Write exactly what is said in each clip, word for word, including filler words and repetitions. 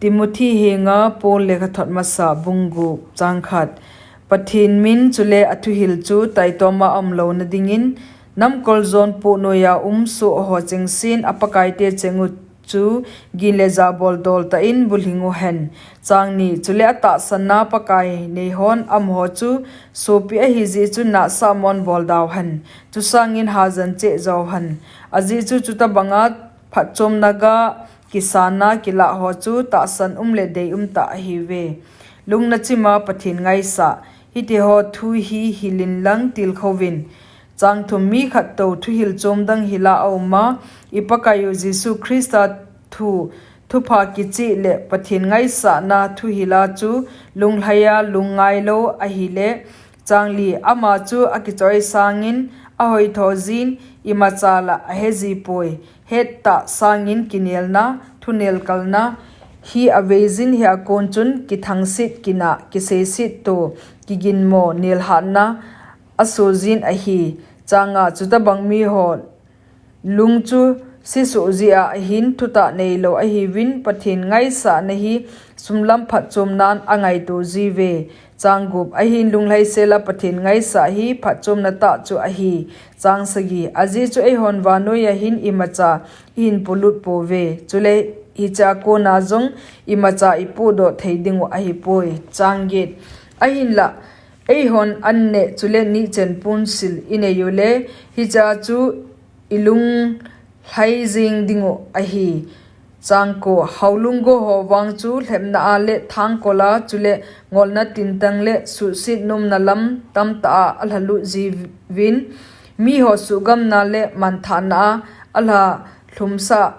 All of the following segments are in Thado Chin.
Timothy henga Paul lekhathot masa bung gup chang khat. Pathen min chule athuhil chu taitoma aumlouna dingin, namkol jonpu noiya um soh ho chengsen a Pakaite cheng u chu gin le ja boldol tah in bulhing uhen. Chang ni, chule atahsanna Pakai neihon amaho chu sopi ahijeh chun nahsah mon bol dauhen. Chusangin hajan cheh jouhen. Ajeh chu chutabanga phatchomna ga kisanna kilah ho chu tahsan um le dei um tah ahiuve. Lungna chima Pathen ngaisah. Hitiho thu hi hilin lang tilkhouvin. Chang thum, mi khattou thuhil chom dang hila auma, i Pakaiyu Jesu Christa thu, thupha kicheh le Pathen ngaisahna thuhila chu lunglhaiya lungngailou ahile, chang li, ama chu akichoi sangin ahoitho jin, imacha la aheji poi. Hettah sangin kinelna, thunelkalna hi aveijin, hia kon chun kithangsit, kinah, kiseiset to, kiginmo, nelhatna asojin ahi. Chang nga, chutabang miho lung chu sesoh jeh a ahin thutah neilou ahiuvin, Pathen ngaisahna hi sumlam phatchomnan angaito jiuve. Chang gup, ahin lunglhaisela Pathen ngaisah hi phatchomna tah chu ahi. Chang sagi, ajeh chu eihon vannoiya hin imacha ihin polut pouve. Chule hichea kona jong imacha ipohdoh thei dingu ahipoi. Chang get, ahinla eihon anneh chule nihchen ponsil ineiyu le, hichea chu ilunglhai jeng dingu ahi. Chang ko, houlung go ho vang chu lhepna a le thangkol a, chule ngolna tintang le suhset nomna lam tamtah a alhalut jiuvin, miho suhgamna le manthahna a alhalhumsah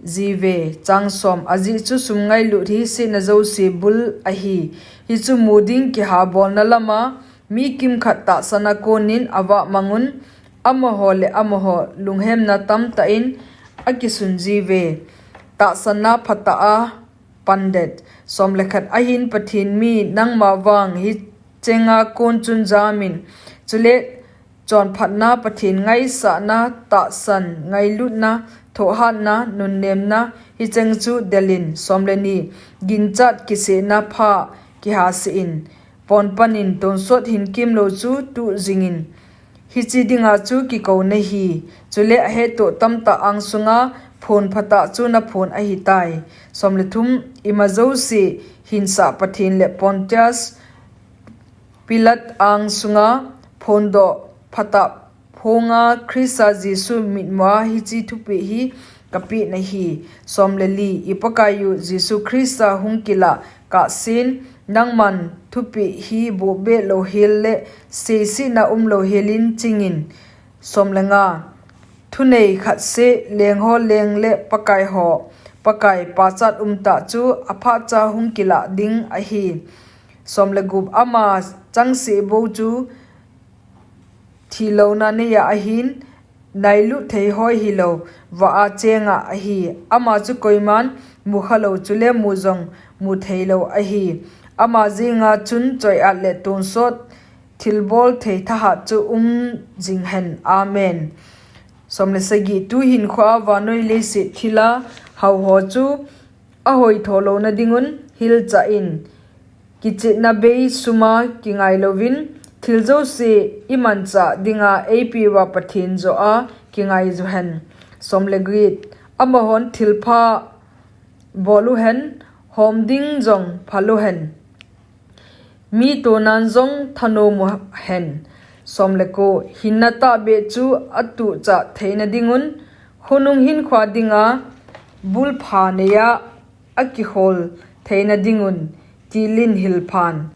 jiuve. Chang som, ajeh chu sum ngailut hi setna jouse bul ahi. Hichu mu ding kihabolna lama mi kimkhat tahsan a konin avah mangun, amaho le amaho lunghemna tamtah in akisun jiuve. Tahsanna phatah a pandet. Som le khat, ahin Pathen mi nangma vang hichenga kon chun jamin, chule chonphatna, Pathen ngaisahna, tahsan, ngailutna, thohhatna, nunnemna, hicheng chu delin. Som le ni, ginchat kisehna pha kihaseh in, ponpanin tonsot hinkemlou chu tuh jingin. Hiche dinga chu kikou nahi. Chule ahettoh tamtah angsunga phon phatah chu naphon ahitai. Som le thum, ima jouse hinsah Pathen le Pontius Pilat angsunga phondoh phatah phonga Christa Jesu mitmua hiche thupeh hi kapeh nahi. Som le li, i Pakaiyu Jesu Christa hung kilah kahsen, nangman thupeh hi bohbeh louhel le seisetna umlouhelin chingin. Som le nga, thunei khatseh, lengho leng le Pakai ho, Pakai pachat umtah chu aphatcha hung kilah ding ahi. Som le gup, ama changseh bou chu thilouna neiya ahin, nailut thei hoi hilou, vah a chenga ahi. Ama chu koiman mukhalou, chule mu jong mutheilou ahi. Ama jenga chun choi-at le tonsot thilbol thei thahat chu um jinghen. Amen. Som le sagi, tuhin khoa vannoi leiset thila hauho chu ahoitho louna dingun hilchah in, kichehna bei suma kingai louvin, thil jouse imanchah dinga eipeuva Pathen joh a kingai uhen. Som le get, amahon thilpha bol uhen, hom ding jong phal uhen. Mi tonan jong thanom uhen. Som le ko, hinna tahbeh chu atuhchah theina dingun, khonung hinkhoa dinga bulpha neiya akikhol theina dingun, tilin hilphan.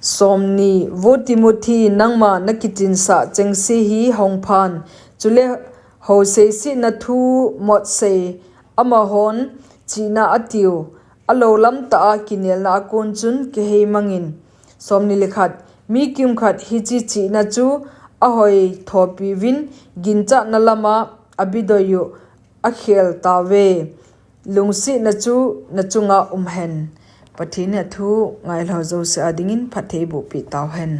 Som ni, Vo Timothy, nangma nakichinsah chengse hi hongphan, chule hou seisetna thu motsei, amahon chihna atiu, alou lamtah a kinelna a kon chun kiheimangin. Som ni le khat, mi kimkhat hiche chihna chu ahoithopiuvin, ginchatna lama abidoiyu akhel tauve. Lungsetna chu nachunga umhen. Pathen in athu ngailhou jouse a dingin phatthei bohpeh tauhen.